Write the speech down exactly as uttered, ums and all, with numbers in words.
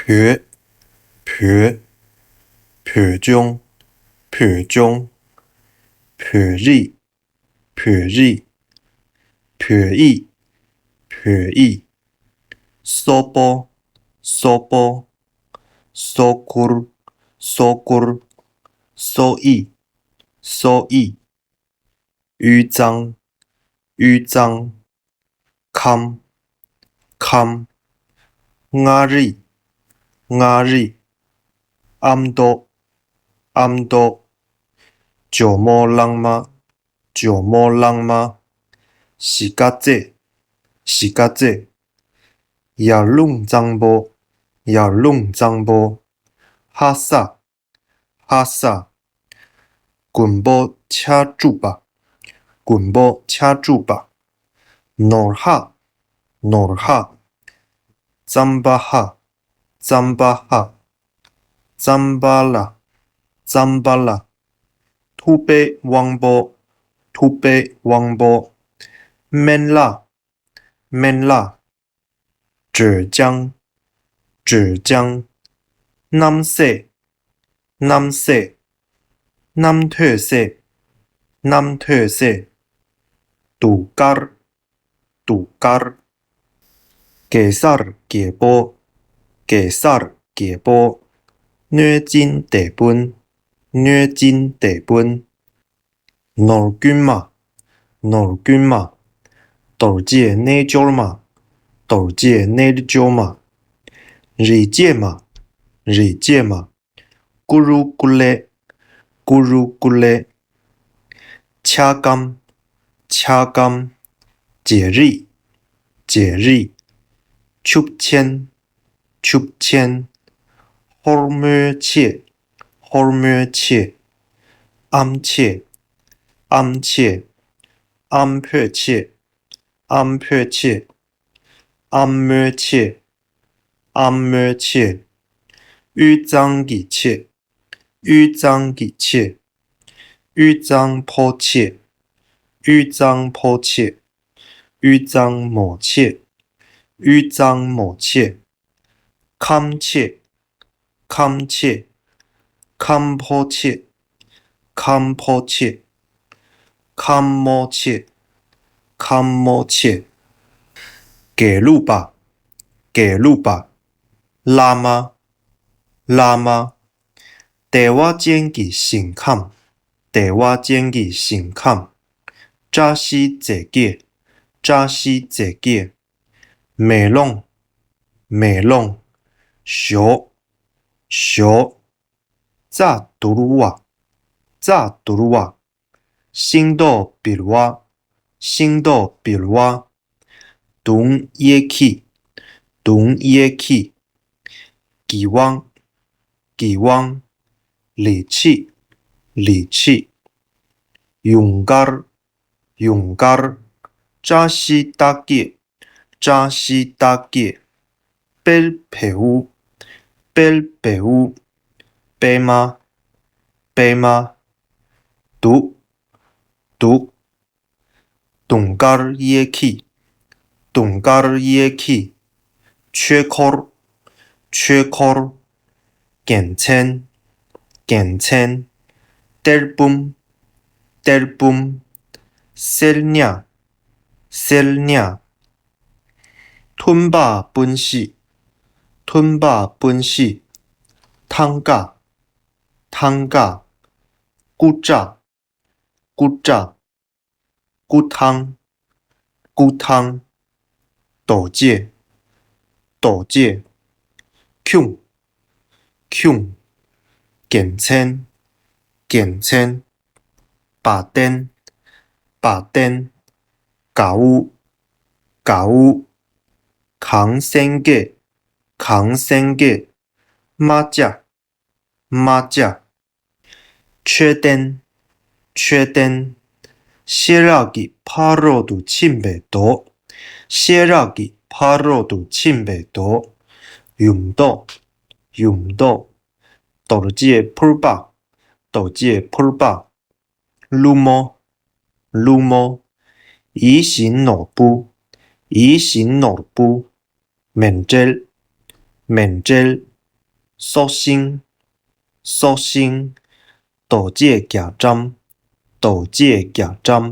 བོད། བོད། བོད་ལྗོངས། བོད་ལྗོངས། བོད་རིགས། བོད་རིགས། བོད་ཡིག། བོད་ཡིག། སོག་པོ། སོག་པོ། སོག་ཁུར། སོག་ཁུར། སོག་ཡིག། སོག་ཡིག། དབུས་གཙང་། དབུས་གཙང་། ཁམས། ཁམས། མངའ་རིས། མངའ་རིས། ཨ་མདོ། ཨ་མདོ། ཇོ་མོ་གླང་མ། ཇོ་མོ་གླང་མ། གཞིས་ཀ་རྩེ། གཞིས་ཀ་རྩེ། ཡར་ཀླུང་གཙང་པོ། ཡར་ཀླུང་གཙང་པོ། ལྷ་ས། ལྷ་ས། མགོན་པོ་ཕྱག་དྲུག་པ། མགོན་པོ་ཕྱག་དྲུག་པ། ནོར་ཧ། ནོར་ཧ། ཙམ་པ་ཧ། ཙམ་པ་ཧ། ཙམ་པ་ལ། ཙམ་པ་ལ། ཐུབ་པའི་དབང་པོ། ཐུབ་པའི་དབང་པོ། སྨན་བླ། སྨན་བླ། སྒྲོལ་ལྗང་། སྒྲོལ་ལྗང་། རྣམ་སྲས། རྣམ་སྲས། རྣམ་ཐོས་སྲས། རྣམ་ཐོས་སྲས། གདུགས་དཀར། གདུགས་དཀར། གེ་སར་རྒྱལ་པོ། གེ་སར་རྒྱལ་པོ། གནོད་སྦྱིན་དེད་དཔོན། གནོད་སྦྱིན་དེད་དཔོན། ནོར་རྐུན་མ། ནོར་རྐུན་མ། རྡོ་རྗེ་རྣལ་འབྱོར་མ། རྡོ་རྗེ་རྣལ་འབྱོར་མ། རི་སྐྱེས་མ། རི་སྐྱེས་མ། ཀུ་རུ་ཀུ་ལེ། ཀུ་རུ་ཀུ་ལེ། འཁྱག་སྐམ། འཁྱག་སྐམ། བྱེ་རིགས། བྱེ་རིགས། ཆུབ་ཆེན། ཆུབ་ཆེན། ཧོར་མོའི་ཆས། ཧོར་མོའི་ཆས། ཨམ་ཆས། ཨམ་ཆས། ཨམ་ཕོའི་ཆས། ཨམ་ཕོའི་ཆས། ཨམ་མོའི་ཆས། ཨམ་མོའི་ཆས། དབུས་གཙང་གི་ཆས། དབུས་གཙང་གི་ཆས། དབུས་གཙང་ཕོ་ཆས། དབུས་གཙང་ཕོ་ཆས། དབུས་གཙང་མོ་ཆས། དབུས་གཙང་མོ་ཆས། ཁམས་ཆས། ཁམས་ཆས། ཁམས་ཕོ་ཆས། ཁམས་ཕོ་ཆས། ཁམས་མོ་ཆས། ཁམས་མོ་ཆས། དགེ་ལུགས་པ། དགེ་ལུགས་པ། བླ་མ། བླ་མ། བདེ་བ་ཅན་གྱི་ཞིང་ཁམས། བདེ་བ་ཅན་གྱི་ཞིང་ཁམས། བཀྲ་ཤིས་རྫས་བརྒྱད། བཀྲ་ཤིས་རྫས་བརྒྱད། མེ་ལོང་། མེ་ལོང་། ཞོ། ཞོ། རྩྭ་དུར་བ། རྩྭ་དུར་བ། ཤིང་ཏོག་བིལ་བ། ཤིང་ཏོག་བིལ་བ། དུང་གཡས་འཁྱིལ། དུང་གཡས་འཁྱིལ། གི་ཝང་། གི་ཝང་། ལི་ཕྱིས། ལི་ཕྱིས། ཡུངས་དཀར། ཡུངས་དཀར། བཀྲ་ཤིས་རྟགས་བརྒྱད། བཀྲ་ཤིས་རྟགས་བརྒྱད། དཔལ་བེའུ། དཔལ་བེའུ། པད་མ། པད་མ། དུག། དུག། དུང་དཀར་གཡས་འཁྱིལ། དུང་དཀར་གཡས་འཁྱིལ། ཆོས་འཁོར། ཆོས་འཁོར། རྒྱལ་མཚན། རྒྱལ་མཚན། གཏེར་བུམ། གཏེར་བུམ། གསེར་ཉ། གསེར་ཉ། མཐུན་པ་སྤུན་བཞི། མཐུན་པ་སྤུན་བཞི། ཐང་ཀ། ཐང་ཀ། སྐུ་བཀྲ། སྐུ་བཀྲ། སྐུ་ཐང་། སྐུ་ཐང་། རྡོ་རྗེ། རྡོ་རྗེ། ཁྱུང་། ཁྱུང་། རྒྱལ་མཚན། རྒྱལ་མཚན། བ་དན། བ་དན། གའུ། གའུ། གངས་སེང་གེ། གངས་སེང་གེ། རྨ་བྱ། རྨ་བྱ། མཆོད་རྟེན། མཆོད་རྟེན། ཤེས་རབ་ཀྱི་ཕ་རོལ་ཏུ་ཕྱིན་པའི་མདོ། ཤེས་རབ་ཀྱི་ཕ་རོལ་ཏུ་ཕྱིན་པའི་མདོ། ཡུམ་མདོ། ཡུམ་མདོ། རྡོ་རྗེ་ཕུར་པ། རྡོ་རྗེ་ཕུར་པ། ཀླུ་མོ། ཀླུ་མོ། ཡིད་བཞིན་ནོར་བུ། ཡིད་བཞིན་ནོར་བུ། མཎྜལ། མཎྜལ། སྲོག་ཤིང་། སྲོག་ཤིང་། རྡོ་རྗེ་རྒྱ་གྲམ། རྡོ་རྗེ་རྒྱ་གྲམ།